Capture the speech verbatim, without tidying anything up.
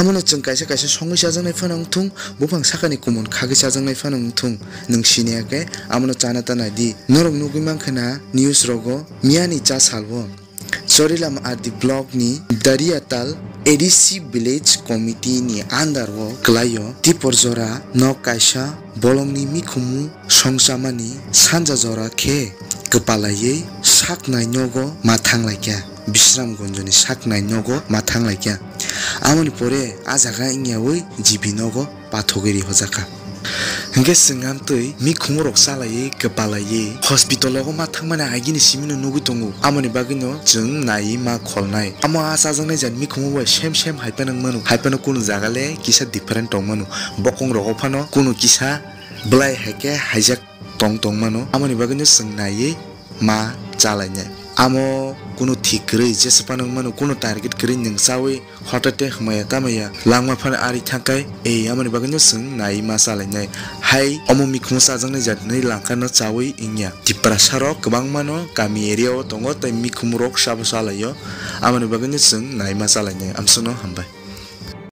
Amono chwng kaisa kaisa songwi chajaknai phano wngthung, buphang sakani kumon khagwi chajaknai phano wngthung, nwng siniya khe amono chana ta nai di. Norok nugwi mankha na news rogo miyani cha salbo Chorilam R D block ni Dariatal A D C village committee ni under o kwlaio Tipor jora nok kaisa bolongni mikhumu songchamani sanja jora khe kwpalaiwi saknai nogo ma thanglaikha, Bisramganjni saknai nogo ma thanglaikha. Amoni pore a jaga wngyawi G B nogo pathogwi rihojakha. Hwnkhe chwng amtwi mikhumu rok chalaiwi kwpalaiwi hospital o ma thangmani agini simino nugwi tongo, amoni bagwino chwng naiwi ma kholnai. Amo a chajaknai jat mikhumu bai same same hai phano wngmano, hai phano kunu jaga le kisa different tongmano, bokong rogo phano kunu kisa bwlai hai khe haijak tong tongmano, amoni bagwino chwng naiwi ma chalainai. Amo kunu thik kwrwi, jesa phano wngmano, kunu target kwrwi nwng chawi hotate hwmaya tamaya langma phano ari thangkai, ei, amoni bagwino chwng naiwi ma chalainai. Hai omo mikhumu chajaknai jat hinwi langkhano chawi wngya. Tiprasa rok kwbangmano kami area o tongo tei mikhumu rok sabo chalaio, amoni bagwino chwng naiwi ma chalainai. Amsukno hambai.